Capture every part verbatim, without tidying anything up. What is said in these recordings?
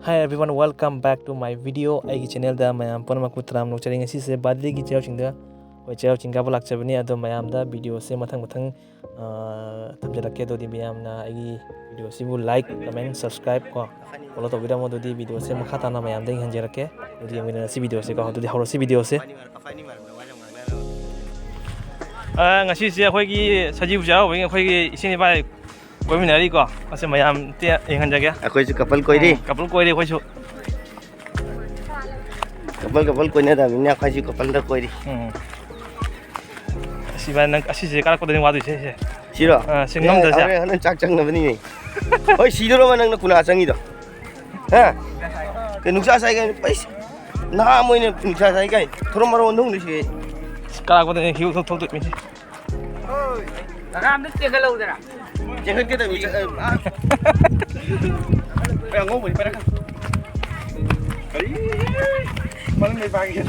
Hi everyone, welcome back to my video. ꯑꯩꯒꯤ ꯆꯦꯅꯦꯜꯗ ꯃꯌꯥꯝ ꯄꯨꯝꯅꯃꯛꯄꯨ ꯇꯔꯥꯝꯅ ꯑꯣꯛꯆꯔꯤ꯫ ꯉꯁꯤꯁꯦ ꯕꯥꯗ꯭ꯔꯤꯒꯤ ꯆꯩꯔꯥꯎ ꯆꯤꯡꯗ, ꯑꯩꯈꯣꯏ ꯆꯩꯔꯥꯎ ꯆꯤꯡ ꯀꯥꯕ ꯂꯥꯛꯆꯕꯅꯤ꯫ ꯑꯗꯣ ꯃꯌꯥꯝꯗ ꯚꯤꯗꯤꯑꯣꯁꯦ ꯃꯊꯪ ꯃꯊꯪ, ꯑ, ꯊꯝꯖꯔꯛꯀꯦ꯫ ꯑꯗꯨꯗꯤ ꯃꯌꯥꯝꯅ ꯑꯩꯒꯤ ꯚꯤꯗꯤꯑꯣꯁꯤꯕꯨ like, comment, subscribe ꯀꯣ, follow ꯇꯧꯕꯤꯔꯝꯃꯣ꯫ ꯑꯗꯨꯗꯤ ꯚꯤꯗꯤꯑꯣꯁꯦ ꯃꯈꯥ ꯇꯥꯅ ꯃꯌꯥꯝꯗ ꯌꯦꯡꯍꯟꯖꯔꯛꯀꯦ꯫ ꯑꯗꯨꯗꯤ ꯌꯦꯡꯃꯤꯟꯅꯔꯁꯤ ꯚꯤꯗꯤꯑꯣꯁꯦ ꯀꯣ꯫ ꯑꯗꯨꯗꯤ ꯍꯧꯔꯁꯤ ꯚꯤꯗꯤꯑꯣꯁꯦ꯫ ꯑ, ꯉꯁꯤꯁꯦ ꯑꯩꯈꯣꯏꯒꯤ ꯁꯖꯤꯕꯨ ꯆꯩꯔꯥꯎꯕꯒꯤ ꯑꯩꯈꯣꯏꯒꯤ ꯏꯆꯤꯟ ꯏꯕꯥꯏ ꯀꯣꯏꯃꯤꯟꯅꯔꯤꯀꯣ꯫ ꯑꯁꯤ ꯃꯌꯥꯝ ꯑꯝꯇ ꯌꯦꯡꯍꯟꯖꯒꯦ꯫ ꯑꯩꯈꯣꯏꯁꯨ ꯀꯄꯜ ꯀꯣꯏꯔꯤ꯫ ꯎꯝ, ꯀꯄꯜ ꯀꯣꯏꯔꯤ ꯑꯩꯈꯣꯏꯁꯨ꯫ ꯀꯄꯜ ꯀꯄꯜ ꯀꯣꯏꯅꯗꯕꯅꯤꯅ ꯑꯩꯈꯣꯏꯁꯨ ꯀꯄꯜꯗ ꯀꯣꯏꯔꯤ꯫ ꯎꯝ꯫ ꯑꯁꯤ ꯚꯥꯏ, ꯅꯪ ꯑꯁꯤꯁꯦ ꯀꯥꯔꯛꯄꯗꯅꯤ ꯋꯥꯗꯣꯏꯁꯦ, ꯁꯦ꯫ ꯁꯤꯔꯣ? ꯑꯥ, ꯁꯤ ꯑꯦ, ꯉꯝꯗ꯭ꯔꯁꯦ꯫ ꯍꯣꯔꯦꯟ, ꯍꯣꯔꯦꯟ ꯆꯥꯛ ꯆꯪꯅꯕꯅꯤꯅꯦ꯫ ꯍꯣꯏ, ꯁꯤꯗꯣꯔꯕ ꯅꯪꯅ ꯀꯨꯅꯥ ꯆꯪꯉꯤꯗꯣ? ꯍꯥ? ꯀꯩ ꯅꯨꯡꯁꯥ ꯁꯥꯏ ꯀꯥꯏꯅ? ꯑꯩꯁ, ꯅꯍꯥ ꯑꯃ ꯑꯣꯏꯅ ꯅꯨꯡꯁꯥ ꯁꯥꯏ ꯀꯥꯏ? ꯊꯣꯔꯝ ꯃꯔꯣꯟ ꯑꯣꯟꯊꯣꯛꯅ ꯁꯤꯒꯩ꯫ ꯀꯥꯔꯛꯄꯗꯅꯦ ꯍꯤꯎ ꯊꯣꯛ ꯊꯣꯛꯇꯣꯏ ꯃꯤꯁꯦ꯫ ꯀꯀꯥ, ꯑꯝꯇ ꯆꯦꯟꯈꯠꯂꯛꯎꯗꯅ꯫ ꯆꯦꯟꯈꯠꯀꯗꯕꯅꯤ, ꯆꯠ-, ꯑ, ꯑ꯫ ꯑꯩ ꯑꯉꯧꯕꯁꯤ ꯄꯥꯏꯔꯛꯀꯅꯨ꯫ ꯀꯔꯤ? ꯃꯅꯨꯡꯗꯩ ꯄꯥꯏꯒꯦ꯫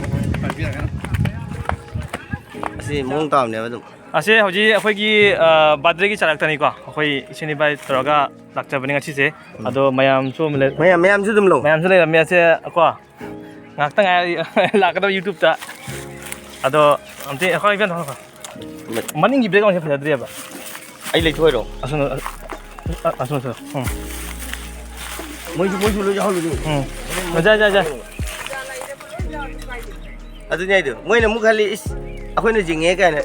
ꯑꯁꯤ ꯃꯑꯣꯡ ꯇꯥꯕꯅꯦꯕ ꯑꯗꯨꯝ꯫ ꯑꯁꯤ ꯍꯧꯖꯤꯛ ꯑꯩꯈꯣꯏꯒꯤ, ꯑ, ꯕꯥꯗ꯭ꯔꯤꯒꯤ ꯆꯥꯔꯛꯇꯅꯤꯀꯣ꯫ ꯑꯩꯈꯣꯏ ꯏꯆꯤꯟ ꯏꯕꯥꯏ ꯇꯧꯔꯒ ꯂꯥꯛꯆꯕꯅꯤ ꯉꯁꯤꯁꯦ꯫ ꯎꯝ꯫ ꯑꯗꯣ ꯃꯌꯥꯝꯁꯨ ꯑꯃ ꯂꯩ-, ꯃꯌꯥꯝ, ꯃꯌꯥꯝꯁꯨ ꯑꯗꯨꯝ ꯂꯧ꯫ ꯃꯌꯥꯝꯁꯨ ꯂꯩꯔꯝꯃꯦ꯫ ꯑꯁꯦ ꯀꯣ, ꯉꯥꯏꯍꯥꯛꯇ ꯉꯥꯏꯔꯤ ꯂꯥꯛꯀꯗꯕ YouTube-ꯇ꯫ ꯑꯗꯣ ꯑꯝꯇ ꯑꯩꯈꯣꯏ ꯀꯩꯅꯣ ꯇꯧꯔꯣ꯫ ꯃꯅꯤꯡꯒꯤ background-ꯁꯦ ꯐꯖꯗ꯭ꯔꯦꯕ꯫ ꯑꯩ ꯂꯩꯊꯣꯛꯑꯣꯏꯔꯣ? ꯑꯁꯣꯝꯗ, ꯑ-, ꯑ-, ꯑꯁꯣꯝꯗ ꯆꯠꯂꯣ꯫ ꯎꯝ꯫ ꯃꯣꯏꯁꯨ, ꯃꯣꯏꯁꯨ ꯂꯣꯏ ꯌꯥꯎꯍꯜꯂꯨꯅꯦ꯫ ꯎꯝ꯫ ꯌꯥꯏ, ꯌꯥꯏ, ꯌꯥꯏ꯫ ꯑꯗꯨꯅꯦ ꯍꯥꯏꯗꯣ꯫ ꯃꯣꯏꯅ ꯑꯃꯨꯛ ꯈꯜꯂꯤ, "ꯏꯁ, ꯑꯩꯈꯣꯏꯅ ꯌꯦꯡꯉꯦ" ꯀꯥꯏꯅ꯫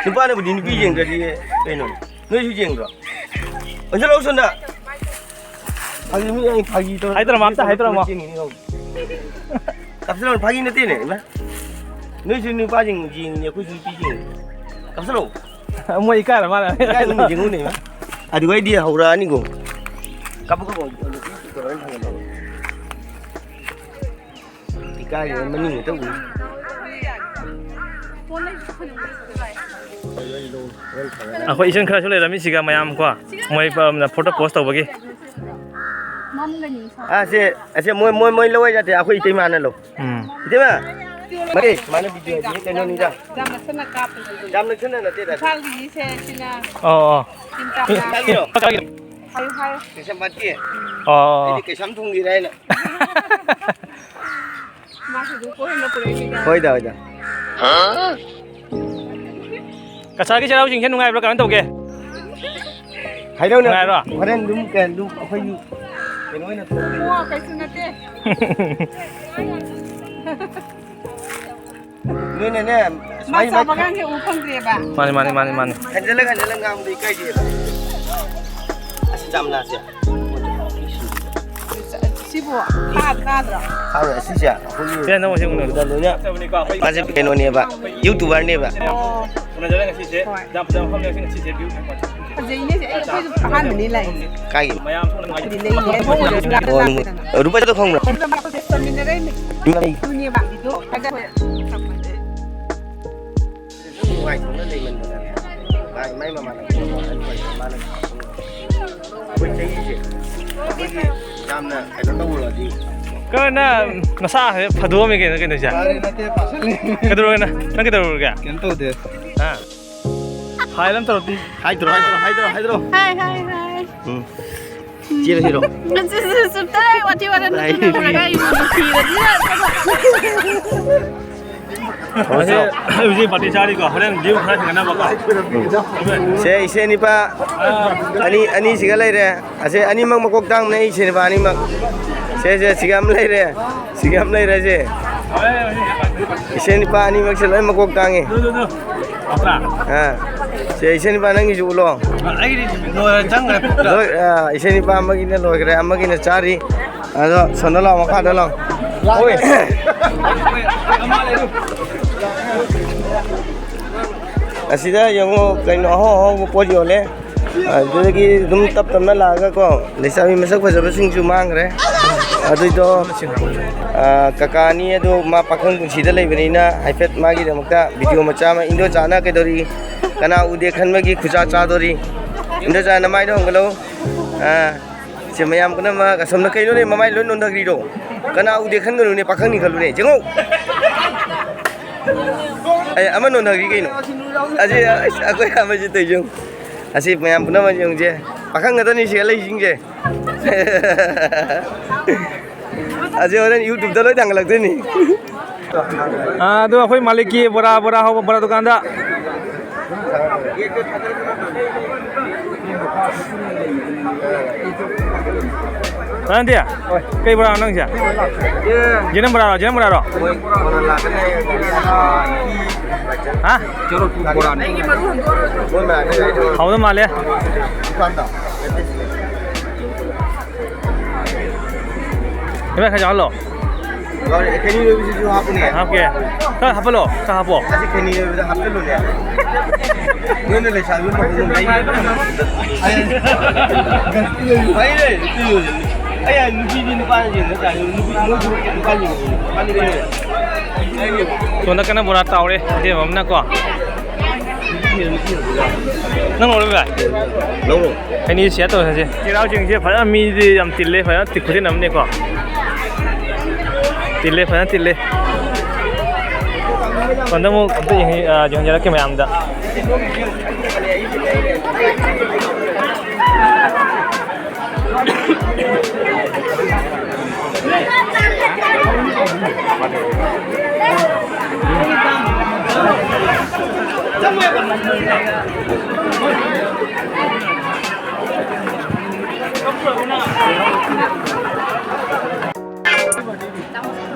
ꯅꯨꯄꯥꯅꯕꯨꯗꯤ ꯅꯨꯄꯤ ꯌꯦꯡꯗ꯭ꯔꯗꯤ ꯀꯩꯅꯣ? ꯅꯣꯏꯁꯨ ꯌꯦꯡꯗ꯭ꯔꯣ? ꯑꯣꯟꯁꯤꯜꯂꯛꯑꯣ ꯁꯣꯝꯗ꯫ ꯐꯥꯒꯤ ꯃꯤ, ꯑꯩ ꯐꯥꯒꯤ ꯇꯧꯔ-, ꯍꯥꯏꯗ꯭ꯔꯃꯣ, ꯑꯝꯇ ꯍꯥꯏꯗ꯭ꯔꯃꯣ꯫ ꯀꯥꯞꯁꯤꯜꯂꯛꯑꯣ, ꯐꯥꯒꯤ ꯅꯠꯇꯦꯅꯦ, ꯏꯃꯥ꯫ ꯅꯣꯏꯁꯨ ꯅꯨꯄꯥꯁꯤꯡ ꯌꯦꯡꯉꯤꯅꯦ, ꯑꯩꯈꯣꯏꯁꯨ ꯅꯨꯄꯤ ꯌꯦꯡꯉꯤ꯫ ꯀꯥꯞꯁꯤꯜꯂꯛꯑꯣ꯫ ꯃꯣꯏ ꯏꯀꯥꯏꯔ ꯃꯥꯜꯂꯦ꯫ ꯏꯀꯥꯏꯗꯨꯅ ꯌꯦꯡꯉꯨꯅꯦ, ꯏꯃꯥ꯫ ꯑꯗꯨꯒꯩꯗꯤ ꯍꯧꯔꯛꯑꯅꯤꯀꯣ꯫ ꯀꯥꯞꯄꯨ, ꯀꯥꯞꯄꯨ꯫ ꯏꯀꯥꯏꯔꯦ, ꯃꯅꯤꯡ ꯍꯦꯛꯇ ꯎꯏ꯫ ꯑꯩꯈꯣꯏ ꯏꯆꯟ ꯈꯔꯁꯨ ꯂꯩꯔꯝꯃꯤ ꯁꯤꯒ ꯃꯌꯥꯝ ꯀꯣ, ꯃꯣꯏ, ꯑ, photo post ꯇꯧꯕꯒꯤ꯫ ꯑꯥ, ꯁꯦ, ꯑꯁꯦ ꯃꯣꯏ, ꯃꯣꯏ, ꯃꯣꯏ ꯂꯧ ꯌꯥꯗꯦ, ꯑꯩꯈꯣꯏ ꯏꯇꯩꯃꯥꯅ ꯂꯧ꯫ ꯎꯝ꯫ ꯏꯇꯩꯃ! ꯃꯥꯅꯦ, ꯃꯥꯅ video ꯁꯦ ꯀꯩꯅꯣꯅꯤꯗ꯫ ꯌꯥꯝ ꯅꯛꯁꯟꯅ ꯀꯥꯞꯄꯤꯁꯤꯗꯤ꯫ ꯌꯥꯝ ꯅꯛꯁꯟꯅ ꯅꯠꯇꯦꯗ꯫ ꯏꯝꯐꯥꯜꯒꯤꯁꯦ ꯁꯤꯅ ꯑꯣ, ꯑꯣ꯫ ꯇꯤꯟ ꯀꯥꯡ ꯏꯝꯐꯥꯜꯒꯤꯔꯣ? ꯍꯥꯏꯌꯨ, ꯍꯥꯏꯌꯨ꯫ ꯀꯩꯁꯥꯝꯄꯥꯠꯀꯤ? ꯑꯣ꯫ ꯑꯩꯗꯤ ꯀꯩꯁꯥꯝ ꯊꯣꯡꯒꯤꯔ ꯍꯥꯏꯅ꯫ ꯃꯥꯁꯨ ꯑꯗꯨꯝ ꯀꯣꯏꯍꯟꯅ ꯄꯨꯔꯛꯏꯅꯤꯗ꯫ ꯍꯣꯏꯗ, ꯍꯣꯏꯗ꯫ ꯀꯁꯥꯔꯒꯤ ꯆꯩꯔꯥꯎ ꯆꯤꯡꯁꯦ ꯅꯨꯡꯉꯥꯏꯕ꯭ꯔꯥ? ꯀꯃꯥꯏꯅ ꯇꯧꯒꯦ? ꯍꯥꯏꯗꯧꯅꯦ꯫ ꯅꯨꯡꯉꯥꯏꯔꯣ? ꯍꯣꯔꯦꯟ ꯑꯗꯨꯝ, ꯀꯩꯅꯣ ꯑꯗꯨꯝ ꯑꯩꯈꯣꯏꯒꯤ ꯀꯩꯅꯣ ꯑꯣꯏꯅ ꯊꯣꯛꯑꯅꯤ꯫ ꯑꯣ, ꯀꯩꯁꯨ ꯅꯠꯇꯦ꯫ ꯅꯣꯏꯅꯅꯦ, ꯃꯥ ꯁꯨꯃꯥꯏ ꯆꯥꯕ ꯀꯥꯟꯁꯦ ꯎ ꯐꯪꯗ꯭ꯔꯦꯕ꯫ ꯃꯥꯅꯤ, ꯃꯥꯅꯤ, ꯃꯥꯅꯤ, ꯃꯥꯅꯤ꯫ ꯍꯟꯖꯤꯜꯂ ꯍꯟꯖꯤꯜꯂ ꯉꯥꯡꯕꯗꯣ ꯏꯀꯥꯏꯖꯩꯕ꯫ ꯑꯁ, ꯖꯥꯝꯂꯥꯁꯦ꯫ ꯁꯤꯕꯨ ꯍꯥ ꯆꯥꯗ꯭ꯔꯣ? ꯈꯪꯉꯦ, ꯑꯁꯤꯁꯦ ꯑꯩꯈꯣꯏꯒꯤ ꯁꯦ, ꯅꯪ ꯑꯁꯤ ꯎꯅꯔꯣ꯫ ꯂꯣꯏꯅ ꯃꯥꯁꯦ ꯀꯩꯅꯣꯅꯦꯕ, YouTuberꯅꯦꯕ꯫ ꯑꯣ꯫ ꯎꯅꯖꯔꯦ ꯉꯁꯤꯁꯦ꯫ ꯍꯣꯏ꯫ ꯌꯥꯝ ꯐꯖꯕ ꯃꯐꯝꯅꯦ ꯉꯁꯤꯁꯦ, view ꯌꯥꯝ ꯐꯖꯩ꯫ ꯐꯖꯩꯅꯦ, ꯑꯩꯈꯣꯏꯁꯨ ꯑꯍꯥꯟꯕꯅꯤ ꯂꯥꯛꯏꯁꯦ꯫ ꯀꯥꯏꯒꯤ? ꯃꯌꯥꯝ ꯊꯣꯛꯅ ꯅꯨꯡꯉꯥꯏ-, ꯍꯣꯏ, ꯅꯨꯡꯉꯥꯏ-, ꯑꯣ, ꯅꯨꯡꯉꯥꯏ-, ꯔꯨꯄꯥ ꯆꯠꯇꯣ ꯈꯪꯕ꯭ꯔꯣ? ꯇꯧꯃꯤꯟꯅꯔꯛꯏꯅꯦ꯫ ꯏꯃꯥ꯫ ꯑꯗꯨꯅꯦꯕ, ꯑꯗꯨꯗꯣ ꯅꯨꯡꯉꯥꯏꯊꯣꯛꯅ ꯂꯩꯃꯟꯗꯅꯅꯦ꯫ ꯃꯥꯏ, ꯃꯥꯏ ꯃꯃꯥꯟꯅꯕ ꯃꯥꯅ ꯑꯩꯈꯣꯏ ꯆꯍꯤꯁꯦ, ꯑꯩꯈꯣꯏꯒꯤ ꯌꯥꯝꯅ ꯀꯩꯅꯣ ꯇꯧꯔꯨꯔꯗꯤ꯫ ꯀꯩꯅꯣ ꯅꯪ ꯅꯁꯥ ꯍꯥꯏꯐꯦꯠ ꯐꯗꯣꯛꯑꯝꯃꯤ ꯀꯩꯅꯣ, ꯀꯩꯅꯣꯁꯦ? ꯃꯥꯅꯦ, ꯅꯠꯇꯦ, ꯄꯥꯁꯜꯂꯤ꯫ ꯀꯩꯗꯧꯔꯒꯦ ꯅꯪ? ꯅꯪ ꯀꯩꯗꯧꯔꯒꯦ? ꯀꯩꯝ ꯇꯧꯗꯦ꯫ ꯍꯥ? ꯍꯥꯏ ꯑꯃ ꯇꯧꯔꯛꯇꯦ꯫ ꯍꯥꯏꯗ꯭ꯔꯣ, ꯍꯥꯏꯗ꯭ꯔꯣ, ꯍꯥꯏꯗ꯭ꯔꯣ, ꯍꯥꯏꯗ꯭ꯔꯣ꯫ ꯍꯥꯏ, ꯍꯥꯏ, ꯍꯥꯏ꯫ ꯎꯝ꯫ ꯆꯦꯜꯂꯁꯤꯔꯣ? ꯆꯨꯞꯇꯔꯦ, ꯋꯥꯊꯤ ꯋꯥꯔꯦꯝ ꯅꯠꯇꯅ ꯂꯥꯏ꯫ ꯎꯔꯒ ꯑꯩꯕꯨ ꯅꯨꯡꯁꯤꯔꯗꯤ꯫ ꯑꯁꯤ ꯍꯧꯖꯤꯛ ꯄꯥꯔꯇꯤ ꯆꯥꯔꯤꯀꯣ, ꯍꯣꯔꯦꯟ ꯚ꯭ꯌꯨ ꯈꯔ ꯍꯦꯟꯒꯠꯅꯕꯀꯣ꯫ ꯁꯦ, ꯏꯆꯦ ꯅꯤꯄꯥ ꯑꯅꯤ, ꯑꯅꯤꯁꯤꯒ ꯂꯩꯔꯦ꯫ ꯑꯁꯦ ꯑꯅꯤꯃꯛ ꯃꯀꯣꯛ ꯇꯥꯡꯕꯅꯦ, ꯏꯆꯦ ꯅꯤꯄꯥ ꯑꯅꯤꯃꯛ꯫ ꯁꯦ, ꯁꯦ, ꯁꯤꯒ ꯑꯃ ꯂꯩꯔꯦ, ꯁꯤꯒ ꯑꯃ ꯂꯩꯔꯦ, ꯁꯦ꯫ ꯏꯆꯦ ꯅꯤꯄꯥ ꯑꯅꯤꯃꯛꯁꯦ ꯂꯣꯏ ꯃꯀꯣꯛ ꯇꯥꯡꯉꯤ꯫ ꯑꯥ꯫ ꯁꯦ, ꯏꯆꯦ ꯅꯤꯄꯥ ꯅꯪꯒꯤꯁꯨ ꯎꯠꯂꯣ꯫ ꯑꯩꯒꯤꯗꯤ ꯂꯣꯏꯔꯦ, ꯆꯪꯈ꯭ꯔꯦ ꯄꯨꯛꯇ꯫ ꯂꯣꯏ-, ꯑꯥ, ꯏꯆꯦ ꯅꯤꯄꯥ ꯑꯃꯒꯤꯅ ꯂꯣꯏꯈ꯭ꯔꯦ, ꯑꯃꯒꯤꯅ ꯆꯥꯔꯤ꯫ ꯑꯗꯣ ꯁꯣꯝꯗ ꯂꯥꯛꯑꯣ, ꯃꯈꯥꯗ ꯂꯥꯛꯑꯣ꯫ ꯍꯣꯏ꯫ ꯑꯁꯤꯗ ꯌꯦꯡꯉꯣ, ꯀꯩꯅꯣ ꯑꯍꯥꯎ ꯑꯍꯥꯎꯕ ꯄꯣꯠ ꯌꯣꯜꯂꯦ꯫ ꯑꯗꯨꯗꯒꯤ ꯑꯗꯨꯝ ꯇꯞ ꯇꯞꯅ ꯂꯥꯛꯑꯒꯀꯣ, ꯂꯩꯁꯥꯕꯤ ꯃꯁꯛ ꯐꯖꯕꯁꯤꯡꯁꯨ ꯃꯥꯡꯈ꯭ꯔꯦ꯫ ꯑꯗꯨꯏꯗꯣ, ꯑꯥ, ꯀꯀꯥ ꯑꯅꯤ ꯑꯗꯨ ꯃꯥ ꯄꯥꯈꯪ ꯄꯨꯟꯁꯤꯗ ꯂꯩꯕꯅꯤꯅ ꯍꯥꯏꯐꯦꯠ ꯃꯥꯒꯤꯗꯃꯛꯇ ꯚꯤꯗꯤꯑꯣ ꯃꯆꯥ ꯑꯃ, "ꯏꯟꯗꯣꯆꯥꯅ ꯀꯩꯗꯧꯔꯤ? ꯀꯅꯥ ꯎꯗꯦ ꯈꯟꯕꯒꯤ ꯈꯨꯆꯥ ꯆꯥꯗꯣꯔꯤ?" ꯏꯟꯗꯣꯆꯥ, ꯅꯃꯥꯏꯗꯣ ꯍꯪꯒꯠꯂꯣ꯫ ꯑꯥ, ꯁꯤ ꯃꯌꯥꯝ ꯄꯨꯝꯅꯃꯛ ꯑꯁꯣꯝꯗ ꯀꯩꯅꯣꯅꯦ, ꯃꯃꯥꯏ ꯂꯣꯏ ꯅꯣꯟꯊꯈ꯭ꯔꯤꯗꯣ? ꯀꯅꯥ ꯎꯗꯦ ꯈꯟꯒꯅꯨꯅꯦ, ꯄꯥꯈꯪꯅꯤ ꯈꯜꯂꯨꯅꯦ, ꯌꯦꯡꯉꯣ꯫ ꯑꯦ, ꯑꯃ ꯅꯣꯟꯊꯈ꯭ꯔꯤ ꯀꯩꯅꯣ? ꯑꯁꯤ, ꯑꯁ, ꯑꯩꯈꯣꯏ ꯑꯃꯁꯤ ꯇꯧꯔꯤꯁꯦ ꯌꯦꯡꯉꯨ꯫ ꯑꯁꯤ ꯃꯌꯥꯝ ꯄꯨꯝꯅꯃꯛ ꯌꯦꯡꯉꯨꯁꯦ꯫ ꯄꯥꯈꯪ ꯉꯥꯛꯇꯅꯤ ꯁꯤꯗ ꯂꯩꯁꯤꯡꯁꯦ꯫ ꯑꯁꯤ ꯍꯣꯔꯦꯟ YouTube-ꯇ ꯂꯣꯏ ꯊꯥꯡꯒꯠꯂꯛꯇꯣꯏꯅꯤ꯫ ꯑꯥ, ꯑꯗꯣ ꯑꯩꯈꯣꯏ ꯃꯥꯂꯤꯛꯀꯤ ꯕꯣꯔꯥ, ꯕꯣꯔꯥ ꯍꯧꯕ ꯕꯣꯔꯥ ꯗꯨꯀꯥꯟꯗ꯫ ꯀꯥꯟꯅꯗꯦ? ꯀꯩ ꯕꯣꯔꯥꯅꯣ ꯅꯪꯁꯦ? ꯌꯦꯅꯝ ꯕꯣꯔꯥꯔꯣ? ꯌꯦꯅꯝ ꯕꯣꯔꯥꯔꯣ? ꯍꯥ? ꯍꯥꯎꯗꯧ ꯃꯥꯜꯂꯦ꯫ ꯏꯕꯥꯏ, ꯈꯔ ꯌꯥꯎꯍꯜꯂꯣ꯫ ꯈꯩꯅꯤ ꯅꯣꯏꯕꯁꯤꯁꯨ ꯍꯥꯞꯄꯨꯅꯦ꯫ ꯍꯥꯞꯀꯦ꯫ ꯈꯔ ꯍꯥꯞꯄꯜꯂꯣ, ꯈꯔ ꯍꯥꯞꯄꯣ꯫ ꯑꯁꯤ ꯈꯩꯅꯤ ꯅꯣꯏꯕꯗ ꯍꯥꯞꯆꯜꯂꯨꯅꯦ꯫ ꯅꯣꯏꯅ ꯂꯩꯁꯥꯕꯤ ꯃꯈꯣꯡ ꯂꯩ꯫ ꯐꯩꯅꯦ, ꯑꯩ ꯅꯨꯄꯤꯗꯤ ꯅꯨꯄꯥꯅ ꯌꯦꯡꯉ ꯆꯥꯏ, ꯅꯨꯄꯤ, ꯅꯣꯏꯁꯨ ꯅꯨꯄꯥ ꯌꯦꯡꯉ ꯆꯥꯏ꯫ ꯁꯣꯝ ꯅꯥꯀꯟꯅ ꯕꯣꯔꯥ ꯇꯥꯎꯔꯦ, ꯏꯇꯩꯃ ꯑꯃꯅꯀꯣ꯫ ꯅꯪ ꯂꯧꯔꯣ ꯚꯥꯏ꯫ ꯂꯧꯔꯣ꯫ ꯑꯅꯤ ꯁꯤꯌꯥꯔ ꯇꯧꯔꯁꯦ꯫ ꯆꯩꯔꯥꯎ ꯆꯤꯡꯁꯦ ꯐꯖꯅ ꯃꯤꯗꯤ ꯌꯥꯝ ꯇꯤꯜꯂꯦ, ꯐꯖꯅ ꯇꯤ-, ꯈꯨꯆꯤꯟ ꯑꯃꯅꯤꯀꯣ꯫ ꯇꯤꯜꯂꯦ, ꯐꯖꯅ ꯇꯤꯜꯂꯦ꯫ ꯁꯣꯝꯗ ꯑꯃꯨꯛ ꯑꯝꯇ ꯌꯦꯡꯍꯟ-, ꯑ, ꯌꯦꯡꯍꯟꯖꯔꯛꯀꯦ ꯃꯌꯥꯝꯗ꯫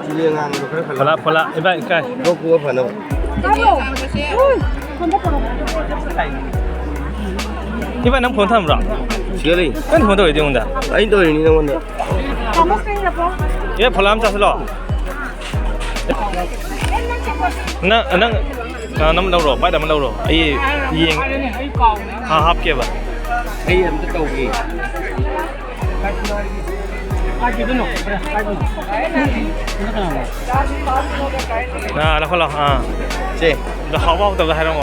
ꯆꯤꯅꯤ ꯑꯉꯥꯡꯕꯗꯣ ꯈꯔ ꯈꯜꯂꯣ꯫ ꯐꯣꯂꯥ, ꯐꯣꯂꯥ, ꯏꯕꯥꯏ, ꯏꯀꯥꯏ꯫ ꯂꯣꯛ ꯈꯨꯕ ꯐꯅꯕ꯫ ꯏꯕꯥꯏ, ꯅꯪ ꯐꯣꯟ ꯊꯝꯕ꯭ꯔꯣ? ꯁꯤꯗ ꯂꯩ꯫ ꯅꯪ ꯐꯣꯟ ꯇꯧꯔꯛꯏꯗꯤ ꯑꯩꯉꯣꯟꯗ꯫ ꯑꯩꯅ ꯇꯧꯔꯤꯅꯤ ꯅꯪꯉꯣꯟꯗ꯫ ꯏꯕꯥꯏ, ꯐꯣꯂꯥ ꯑꯃ ꯆꯥꯁꯤꯜꯂꯣ꯫ ꯅꯪ, ꯅꯪ, ꯀꯅꯥꯅꯣꯝ ꯂꯧꯔꯣ, ꯕꯥꯏꯠ ꯑꯃ ꯂꯧꯔꯣ꯫ ꯑꯩ ꯌꯦꯡ-, ꯍꯥ-, ꯍꯥꯞꯀꯦꯕ꯫ ꯑꯩ ꯑꯝꯇ ꯇꯧꯒꯦ꯫ ꯑꯥ, ꯂꯧꯈꯠꯂꯣ, ꯑꯥ꯫ ꯁꯦ꯫ ꯑꯗꯣ ꯍꯥꯎꯕ ꯍꯥꯎꯇꯕꯗꯣ ꯍꯥꯏꯔꯝꯃꯣ꯫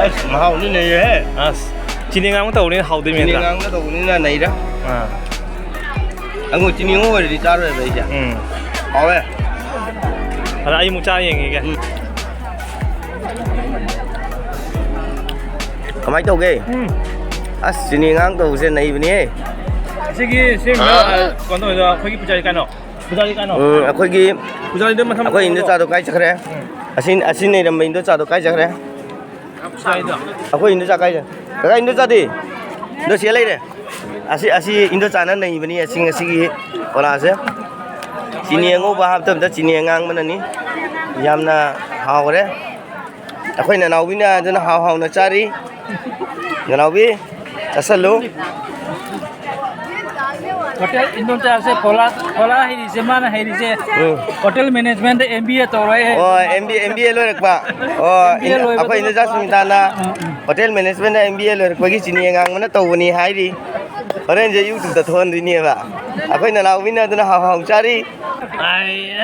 ꯑꯁ, ꯃꯍꯥꯎꯗꯤ ꯂꯩꯔꯦꯍꯦ꯫ ꯑꯁ, ꯆꯤꯅꯤ ꯉꯥꯡꯕ ꯇꯧꯕꯅꯤꯅ ꯍꯥꯎꯗꯣꯏꯅꯤ ꯆꯤꯅꯤ ꯅꯠꯇ꯭ꯔꯥ? ꯉꯥꯡꯕ ꯇꯧꯕꯅꯤꯅ ꯅꯩꯔꯦ꯫ ꯑꯥ꯫ ꯑꯉꯧ ꯆꯤꯅꯤ ꯑꯉꯧꯕ ꯑꯣꯏꯔꯗꯤ ꯆꯥꯔꯣꯏꯕ ꯑꯩꯁꯦ꯫ ꯎꯝ꯫ ꯍꯥꯎꯋꯦ꯫ ꯑꯗ ꯑꯩ ꯑꯃꯨꯛ ꯆꯥꯔ ꯌꯦꯡꯈꯤꯒꯦ꯫ ꯎꯝ꯫ ꯀꯃꯥꯏ ꯇꯧꯒꯦ? ꯎꯝ꯫ ꯑꯁ, ꯆꯤꯅꯤ ꯑꯉꯥꯡ ꯇꯧꯕꯁꯦ ꯅꯩꯕꯅꯤꯍꯦ꯫ ꯑꯁꯤꯒꯤ ꯁꯦꯝꯕ, ꯀꯩꯅꯣ ꯇꯧꯕꯗꯣ ꯑꯩꯈꯣꯏꯒꯤ ꯄꯨꯖꯥꯔꯤ ꯀꯥꯏꯅꯣ? ꯄꯨꯖꯥꯔꯤ ꯀꯥꯏꯅꯣ? ꯎꯝ, ꯑꯩꯈꯣꯏꯒꯤ, ꯄꯨꯖꯥꯔꯤꯗꯣ ꯃꯊꯪ ꯑꯩꯈꯣꯏ ꯏꯟꯗꯣꯆꯥꯗꯣ ꯀꯥꯏ ꯆꯠꯈ꯭ꯔꯦ? ꯎꯝ꯫ ꯑꯁꯤ, ꯑꯁꯤ ꯅꯩꯔꯝꯕ ꯏꯟꯗꯣꯆꯥꯗꯣ ꯀꯥꯏ ꯆꯠꯈ꯭ꯔꯦ? ꯄꯨꯖꯥꯔꯤꯗꯣ꯫ ꯑꯩꯈꯣꯏ ꯏꯟꯗꯣꯆꯥ ꯀꯥꯏ ꯆꯠ-, ꯀꯀꯥ, ꯏꯟꯗꯣꯆꯥꯗꯤ? ꯏꯟꯗꯣ ꯁꯤꯗ ꯂꯩꯔꯦ꯫ ꯑꯁꯤ, ꯑꯁꯤ ꯏꯟꯗꯣꯆꯥꯅ ꯅꯩꯕꯅꯤ, ꯑꯁꯤ ꯉꯁꯤꯒꯤ ꯀꯣꯂꯥꯁꯦ꯫ ꯆꯤꯅꯤ ꯑꯉꯧꯕ ꯍꯥꯞꯇꯕꯗ ꯆꯤꯅꯤ ꯑꯉꯥꯡꯕꯅꯅꯤ꯫ ꯌꯥꯝꯅ ꯍꯥꯎꯔꯦ꯫ ꯑꯩꯈꯣꯏ ꯅꯅꯥꯎꯕꯤꯅ ꯑꯗꯨꯅ ꯍꯥꯎ ꯍꯥꯎꯅ ꯆꯥꯔꯤ꯫ ꯅꯅꯥꯎꯕꯤ, ꯆꯥꯁꯜꯂꯨ꯫ ꯍꯣꯇꯦꯜ ꯏꯟꯗꯣꯝꯆꯥꯁꯦ ꯀꯣꯂꯥ, ꯀꯣꯂꯥ ꯍꯩꯔꯤꯁꯦ, ꯃꯥꯅ ꯍꯩꯔꯤꯁꯦ꯫ ꯎꯝ꯫ Hotel management M B A ꯇꯧꯔꯦ꯫ ꯑꯣ, M B A, M B A ꯂꯣꯏꯔꯛꯄ꯫ ꯑꯣ, ꯑꯦꯝ ꯕꯤ ꯑꯦ ꯏꯟ-, ꯂꯣꯏꯕꯗ ꯑꯩꯈꯣꯏ ꯏꯟꯗꯣꯆꯥ ꯀꯣꯂꯥ ꯁꯨꯅꯤꯇꯥꯅ ꯎꯝ, ꯎꯝ꯫ Hotel management M B A ꯂꯣꯏꯔꯛꯄꯒꯤ ꯆꯤꯅꯤ ꯑꯉꯥꯡꯕꯅ ꯇꯧꯕꯅꯤ ꯍꯥꯏꯔꯤ꯫ ꯍꯣꯔꯦꯟꯁꯦ YouTube-ꯇ ꯊꯣꯛꯍꯟꯗꯣꯏꯅꯦꯕ꯫ ꯑꯩꯈꯣꯏ ꯅꯅꯥꯎꯕꯤꯅ ꯑꯗꯨꯅ ꯍꯥꯎ ꯍꯥꯎ ꯆꯥꯔꯤ꯫ ꯑꯥꯏ꯫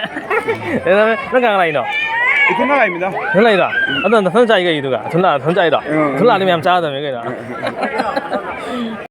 ꯅꯪ ꯀꯅꯥ ꯂꯥꯛꯏꯅꯣ? ꯏꯊꯟꯗ ꯂꯥꯛꯏꯃꯤꯗ꯫ ꯅꯪ ꯂꯥꯛꯏꯔꯣ? ꯑꯗꯣ ꯅꯊꯟ ꯆꯥꯏ ꯀꯩꯗꯨꯒ? ꯅꯊꯟ ꯂꯥꯛ-, ꯅꯊꯟ ꯆꯥꯏꯗꯣ? ꯎꯝ꯫ ꯅꯊꯟ ꯂꯥꯛꯑꯗꯤ ꯃꯌꯥꯝ ꯆꯥꯒꯗꯕꯅꯤ ꯀꯩꯅꯣ꯫